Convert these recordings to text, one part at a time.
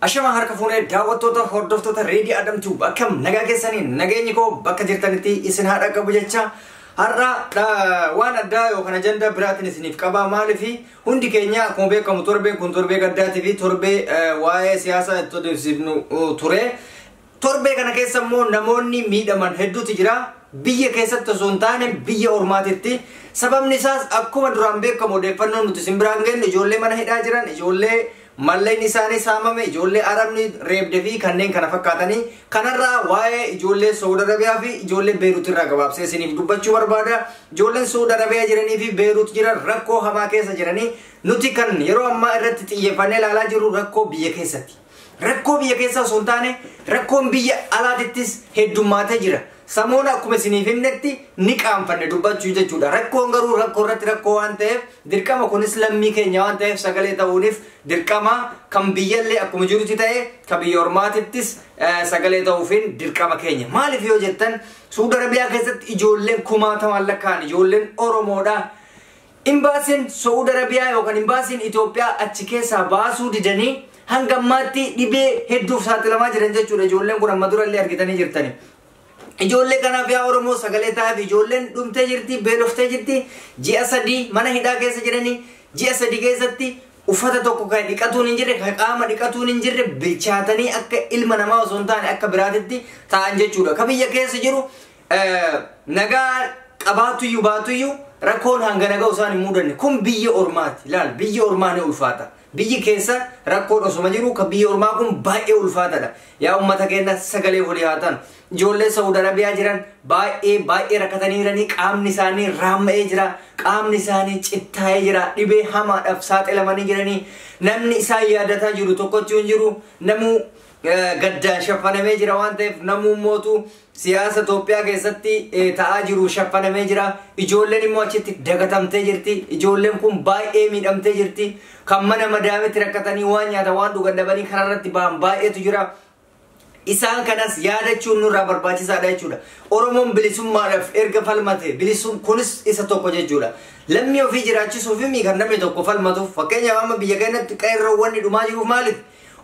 Ashama harka fuunee daawwattoota hordoftoota Reedii Adam Tube, akkam nagaa keessanii? Nageenyi koo bakka jirtanitti isin haa dhaqqabu jecha, har'a waan addaa yookaan ajandaa biraatiin isiniif qaba. Maaliif, hundi keenya akkuma beekamu torbeen kun torbee gaddaatii fi torbee waa'ee siyaasaa itti odeessifnu ture. Torbee kana keessa immoo namoonni miidhaman hedduutu jira. Biyya keessatti osoo hin taane biyya ormaatitti. Sababni isaas akkuma duraan beekamu odeeffannoon nuti isin biraan geenyu ijoollee mana hidhaa jiran, ijoollee malleen isaanii saamame, ijoollee arabni reebde fi kanneen kana fakkaatanii. Kanarraa waa'ee ijoollee Saudi Arabiyaa fi ijoollee Beerut irraa gabaabsee isiniif dubbachuu barbaada. Ijoolleen Saudi Arabiyaa jiranii fi Beerut jiran rakkoo hamaa keessa jiranii, nuti kan yeroo ammaa irratti xiyyeeffannee ilaalaa jirru rakkoo biyya keessatti. Rakkoo biyya keessaa osoo hin taane rakkoon biyya alaatittis heddummaatee jira. Samoona akkuma isiniif himnetti ni qaanfanne dubbachuu jechuudha. Rakkoon garuu rakkoo irratti rakkoo waan ta'eef, dirqama kunis lammii keenya waan ta'eef sagalee ta'uuniif dirqama. Kan biyyallee akkuma jirutti ta'e, kan biyya ormaatittis sagalee ta'uufiin dirqama keenya. Maaliif yoo jettan, Suudi Arabiyaa keessatti ijoolleen kumaatamaan lakkaa'an, ijoolleen Oromoodha. Imbaasiin Saudi Arabiyaa yookaan imbaasiin Itoophiyaa achi keessaa baasuu didanii hanga ammaatti dhibee hedduuf saaxilamaa jiran jechuudha. Ijoolleen kun amma durallee argitanii jirtani. Ijoollee kanaaf yaa Oromoo sagalee ta'aaf. Ijoolleen dhumtee jirti, beeloftee jirti, ji'a 3 mana hidhaa keessa jiranii, ji'a 3 keessatti uffata tokko kan dhiqatuun hin jirre, kan qaama dhiqatuun hin jirre, bilchaatanii akka ilma namaa osoo hin taane akka biraatitti ta'an jechuudha. Ka biyya keessa jiru nagaa qabaatuyyuu baatuyyuu rakkoon hanga nagaa isaan hin mudanne. Kun biyya ormaati. Laal, biyya ormaa ni ulfaata. Biyyi keessa rakkoon osuma jiru kan biyya ormaa kun baay'ee ulfaataadha. Yaa uummata keenya, sagalee walii haa ta'an. Ijoollee Saudi Arabiyaa jiran baay'ee baay'ee rakkatanii jiranii, qaamni isaanii raamma'ee jira. Qaamni isaanii cittaa'ee jira. Dhibee hamaadhaaf saaxilamanii jiranii. Namni isaan yaadataa jiru tokkochi hin jiru. Namuu gaddaan shaffanamee jira waan ta'eef, namuu mootu siyaasa Itoophiyaa keessatti ta'aa jiru shaffanamee jira. Ijoolleen immoo achitti dagatamtee jirti. Ijoolleen kun baay'ee miidhamtee jirti. Kan mana madaamitti rakkatanii waan nyaatan waan dhugan dhabanii karaarratti ba'an baay'eetu jira. Isaan kanas yaadachuun nurraa barbaachisaadha jechuudha. Oromoon bilisummaadhaaf erga falmate, bilisum kunis isa tokko jechuudha. Lammii ofii jiraachisuuf kan namni tokko falmatuuf, fakkeenyaaf amma biyya keenyatti qeerroowwan dhumaa jiruuf maaliif?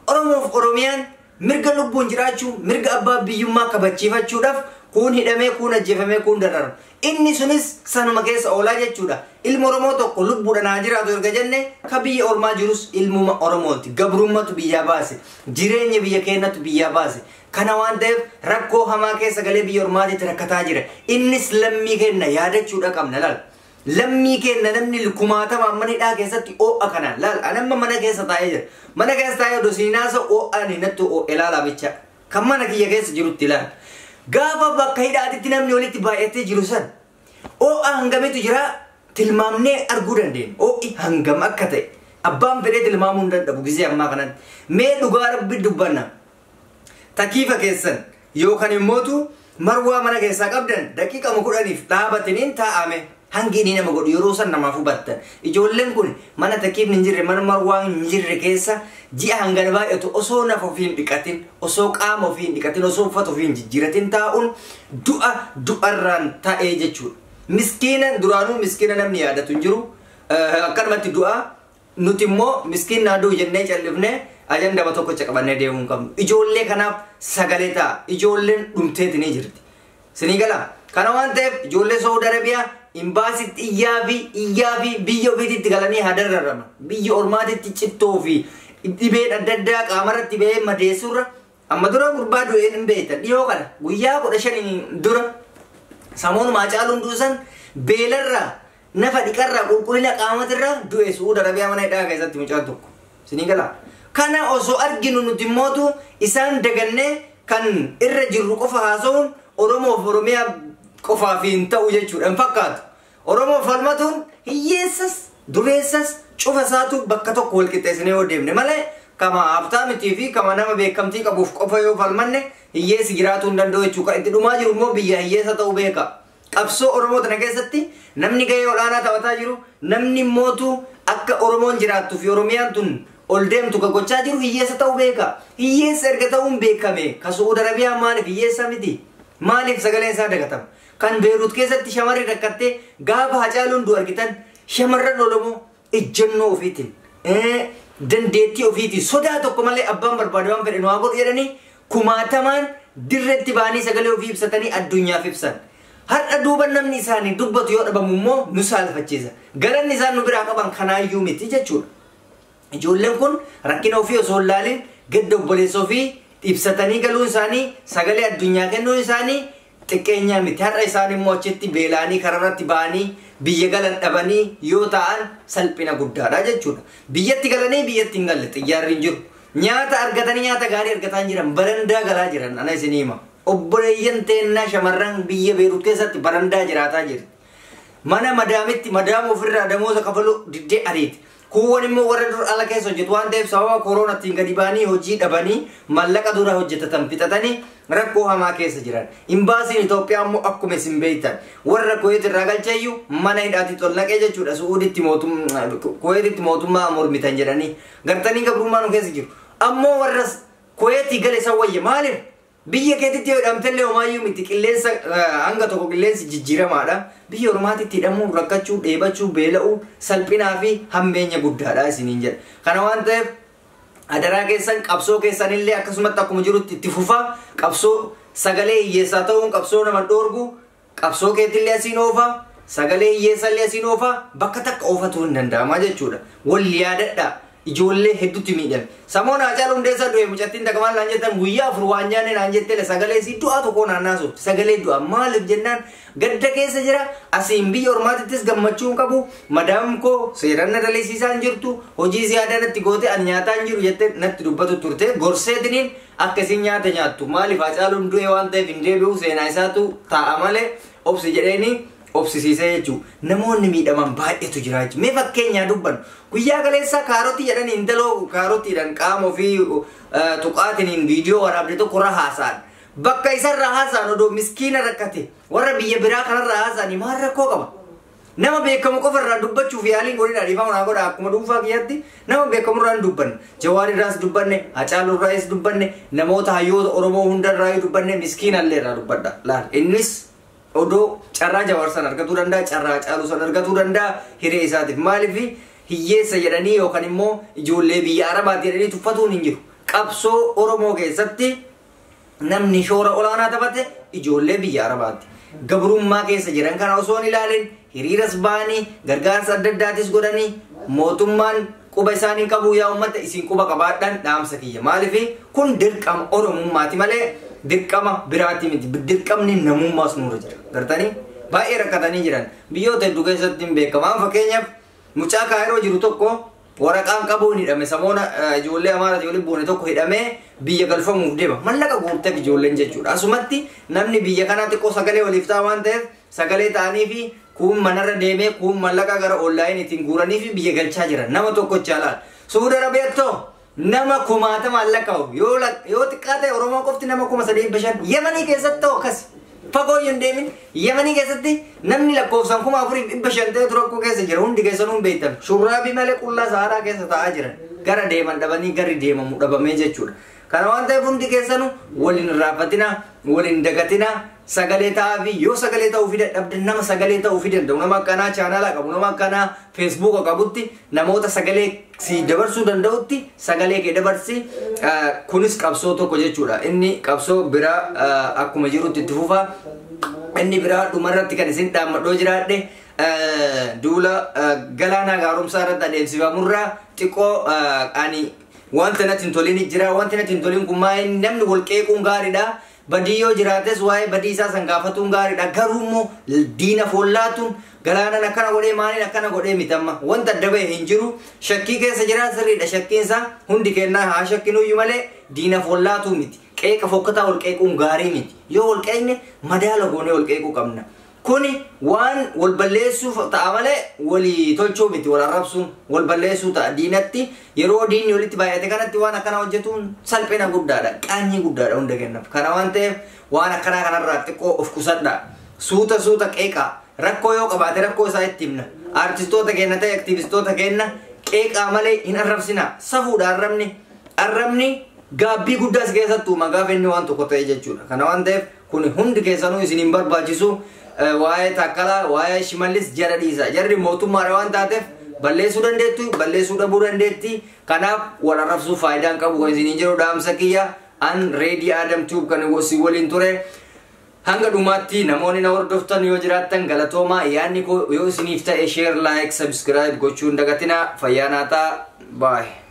Oromoof Oromiyaan mirga lubbuun jiraachuu, mirga abbaa biyyummaa kabachiifachuudhaaf kuun hidhamee, kuun ajjeefamee, kuun dararama. Inni sunis sanuma keessa oolaa jechuudha. Ilma Oromoo tokko lubbuudhaan haa jiraatu erga jenne, ka biyya ormaa jirus ilmuma Oromooti. Gabrummatu biyyaa baase. Jireenya biyya keenyatu biyyaa baase. Kana waan ta'eef rakkoo hamaa keessa galee biyya ormaatitti rakkataa jira. Innis lammii keenya yaadachuudha qabna, laal. Lammii keenya namni kumaatama mana hidhaa keessatti oo'a kanaan, laal, anamma mana keessa taa'ee jira. Mana keessa taa'ee odoo siinaasa oo'aan natti oo'e, ilaalaa bicha. Kan mana kiyya keessa jirutti ilaala. Gaafa bakka hidhaatitti namni walitti baay'atee jiru san oo'a hangamitu jira tilmaamnee arguu dandeenya. Oo'i hangam akka ta'e abbaan fedhee tilmaamuu hin danda'u gizee ammaa kanatti. Mee dhugaa Rabbi dubbanna. Takiifa keessan yookaan immootu marwaa mana keessaa qabdan daqiiqama 10f dhaabataniin taa'ame hangi inni nama godhu yeroo san namaaf hubattan. Ijoolleen kun mana takiifni hin jirre, mana marwaa hin jirre keessa ji'a hangana baay'atu osoo nafa ofii hin dhiqatin, osoo qaama ofii hin dhiqatin, osoo uffata ofii hin jijjiiratin taa'uun du'a du'arraan ta'ee jechuudha. Miskiina duraanuu miskiina namni yaadatu hin jiru. Akkanumatti du'a, nuti immoo miskiinaa du'u jennee callifnee ajandama tokkocha qabannee deemuu hin qabnu. Ijoollee kanaaf sagalee ta'a. Ijoolleen dhumteeti ni jirti. Sinii galaa? Kana waan ta'eef ijoollee Saudi Arabiyaa imbaasitti iyyaa fi iyyaa fi biyya ofiitti galanii haa dararaman. Biyya ormaatitti cittoo fi dhibeen adda addaa qaamarratti ba'ee madeessurra, amma dura gurbaa du'een hin beektan, dhiyoo kana guyyaa 15 dura samoonuma Hacaaluun duusan beelarraa, nafa dhiqarraa, qulqullina qaamatirraa du'e Saudi Arabiyaa mana hidhaa keessatti mucaan tokko. Sinii galaa? Kana osoo arginu nuti mootu isaan dagannee kan irra jirru qofa haasa'uun Oromoof Oromiyaa qofaaf hin ta'u jechuudha. Hin fakkaatu. Oromoof falmatuun hiyyeessas dureessas cufa isaatu bakka tokko wal qixxeessinee yoo deemne malee, kama haftaamitii fi kama nama beekamtii qabuuf qofa yoo falmanne hiyyeessi jiraatuu hin danda'u jechuudha. Kan itti dhumaa jiru immoo biyya hiyyeessa ta'uu beeka. Qabsoo Oromoo tana keessatti namni gahee olaanaa taphataa jiru, namni mootu akka Oromoon jiraattuu fi Oromiyaan tun ol deemtu kan gochaa jiru hiyyeessa ta'uu beeka. Hiyyeessa erga ta'uun beekame, ka Su'uud Arabiyaa maaliif hiyyeessa miti? Maaliif sagaleen isaa dagatama? Kan Beeruut keessatti shamarri rakkattee gaafa Hacaaluun du'u argitan, shamarran Oromoo ejjennoo ofiitiin Dandeettii ofiitii sodaa tokko malee abbaan barbaade waan fedhe nu haa godhu jedhanii kumaatamaan dirreetti ba'anii sagalee ofii ibsatanii addunyaaf ibsan. Har'a duuba namni isaanii dubbatu yoo dhabamu immoo nu saalfachiisa. Galanni isaan nu biraa qaban kanaayyuu miti jechuudha. Ijoolleen kun rakkina ofii osoo hin laalin gadda obboleessa ofii ibsatanii galuun isaanii sagalee addunyaa kennuun isaanii xiqqeenyaa miti. Har'a isaan immoo achitti beela'anii kararratti ba'anii biyya galan dhabanii yoo ta'an salphina guddaadha jechuudha. Biyyatti galanii biyyatti hin galle xiyyaarri hin jiru. Nyaata argatanii nyaata gaarii argataa hin jiran barandaa galaa jiran ana isinii hima. Obboleeyyan teennaa shamarran biyya Beerut keessatti barandaa jiraataa jirti. Mana madaamitti madaama ofirraa damooza kafaluu diddee ariiti. Kuuwwan immoo warra dur ala keessa hojjetu waan ta'eef sababa kooroonaatiin gadi ba'anii hojii dhabanii mallaqa dura hojjetatan fixatanii rakkoo hamaa keessa jiran. Imbaasiin Itoophiyaa immoo akkuma isin beektan warra Kuweet irraa galcheeyyuu mana hidhaatti ol naqee jechuudha. Su'uuditti Kuweetitti mootummaa mormitan jedhanii gartanii gabrummaa nu keessa jiru. Ammoo warra Kuweetii gale san wayya maaliif? Biyya keetitti yoo hidhamtellee homaayyuu miti qilleensa hanga tokko qilleensi jijjiiramaadha. Biyya ormaatitti hidhamuu, rakkachuu, dheebachuu, beela'uu, salphinaa fi hammeenya guddaadha isiniin jedha. Kana waan ta'eef adaraa keessan qabsoo keessanillee akkasumatti akkuma jirutti itti fufaa qabsoo sagalee hiyyeessaa ta'uun qabsoo nama dhoorgu qabsoo keetillee asiin oofaa sagalee hiyyeessallee asiin oofaa bakka takka oofatu hin danda'ama jechuudha. Wal yaadadhaa. Ijoollee hedduutti miidhame. Samoon Haacaaluu Hundeessaa du'e mucattiin takka maal naan jettan guyyaa 4 waan nyaanne naan jettele sagalee isii du'aa tokko naan naasuuf sagalee du'aa maaliif jennaan gadda keessa jira asiin biyya ormaatittis gammachuu hin qabu madaam koo seeraan na dalisiisaa hin jirtu hojii ziyaadaa natti goote ani nyaataa hin jiru jettee natti dubbatu turte gorseetiniin akka isin nyaata nyaattu maaliif Haacaaluun du'e waan ta'eef hin deebi'u seenaa isaatu taa'a malee obsi jedheeni obsisiisee jechuudha. Namoonni miidhaman baay'eetu jira jechuudha. Mee fakkeenyaa dubbannu guyyaa kaleessaa kaarotii jedhanii intaloo kaarotiidhaan qaama ofii tuqaatiniin viidiyoo waraabde tokko irra haasa'an. Bakka isarra haasa'an odoo miskiina rakkate warra biyya biraa kanarra haasa'anii maal rakkoo qaba? Nama beekamu qofa irraa dubbachuuf yaaliin godhina dhiifama naa godha akkuma dhuunfaa kiyyaatti nama beekamu irraa hin dubbanne. Jawaar irraas dubbanne, Hacaaluu irraas dubbanne, namoota hayyoota Oromoo hunda irraa dubbanne, miskiina illee irraa dubbadha. Laal innis odoo carraa Jawaar san argatuu danda'a, carraa Hacaaluu san argatuu danda'a hiree isaatiif. Maaliif hiyyeessa jedhanii yookaan immoo ijoollee biyya Arabaati jedhanii tuffatuun hin jiru. Qabsoo Oromoo keessatti namni shoora olaanaa taphate ijoollee biyya Arabaati. Gabrummaa keessa jiran kana osoo hin ilaalin hiriiras ba'anii gargaarsa adda addaatis godhanii mootummaan quba isaanii qabu yaa uummata isin quba qabaadhaan dhaamsa kiyya. Maaliif kun dirqama Oromummaati malee dirqama biraati miti. Dirqamni namummaas nurra jira. Gartanii baay'ee rakkatanii jiran biyyoota hedduu keessatti hin beekamaan fakkeenyaaf mucaa Kaayiroo jiru tokko waraqaan qabuun hidhame samoona ijoollee Amaaraati waliin buune tokko hidhamee biyya galfamuuf deema. Mallaqa guurteef ijoolleen jechuudha. Asumatti namni biyya kanaa xiqqoo sagalee waliif ta'a waan ta'eef sagalee ta'anii fi kuun manarra deemee kuun mallaqa gara onlaayiniitiin guuranii fi biyya galchaa jiran nama tokkocha laal. Suudi Arabiyattoo nama kumaatama lakkaa'u yoo xiqqaa ta'e Oromoo qofti nama 3500 Yemanii keessatti ta'u akkas. Fagoo hin deemin Yemanii keessatti namni lakkoofsaan 4500 ta'e rakkoo keessa jira hundi keessanuu hin beektan. Shurraabii malee qullaa Saharaa keessa taa'aa jiran gara deeman dhabanii garri deemamu dhabamee jechuudha. Kana waan ta'eef hundi keessanuu waliin raafatinaa waliin dagatinaa sagalee ta'aa fi yoo sagalee ta'uu fi dadhabde nama sagalee ta'uu fi danda'u nama akkanaa chaanaalaa qabu nama akkanaa feesbuuka qabutti namoota sagalee si dabarsuu danda'utti sagalee kee dabarsi kunis qabsoo tokko jechuudha. Inni qabsoo biraa akkuma jirutti itti fufa. Inni biraa dhumarratti kan isin dhaammadhoo jiraadhe duula galaanaa gaaromsaa irratti adeemsifamurraa xiqqoo ani wanta natti hin tolin jira. Wanti natti hin tolin kun maal namni wal qeequun gaariidha. Badii yoo jiraates waa'ee badii isaa san gaafatuun gaariidha. Garuu immoo diina follaatuun galaanaan akkana godhee maaliin akkana godhee miti amma wanta adda bahe hin jiru. Shakkii keessa jira sirriidha. Shakkiin isaa hundi kennaa haa shakkinuyyuu malee diina follaatuu miti. Qeeqa fokkataa wal qeequun gaarii miti. Yoo wal qeeqne madaala goonee wal qeequu qabna. Kuni waan wal balleessuuf ta'a malee walii tolchuu miti wal arrabsuun wal balleessuu ta'a diinatti yeroo diinni walitti baay'ate kanatti waan akkanaa hojjetuun salphina guddaadha qaanyii guddaadha hunda kennaaf. Kana waan ta'eef waan akkanaa kanarraa xiqqoo of qusadha. Suuta suuta qeeqaa rakkoo yoo qabaate rakkoo isaa itti himna. Artistoota keenya ta'e aktivistoota keenya qeeqaa malee hin arrabsina. Safuudha arrabni. Arrabni gaabbii guddaas keessattuu gaafa inni waan tokko ta'e jechuudha. Kana waan ta'eef kun hundi keessanuu isin hin barbaachisu. Waa'ee Taakkalaa waa'ee Shimallis jara dhiisa. Jarri mootummaadha waan taateef Balleessuu dandeettu, balleessuu dhabuu dandeetti. Kanaaf wal arrabsuu faayidaan qabu kan isiniin jedhu dhaamsa kiyya. An Reedii Adam Tube kan si waliin ture. Hanga dhumaatti namoonni na hordoftan yoo jiraattan galatoomaa. Yaadni koo yoo isiniif ta'e share, like, subscribe gochuu hin dagatinaa. Fayyaa naa ta'a. Bye.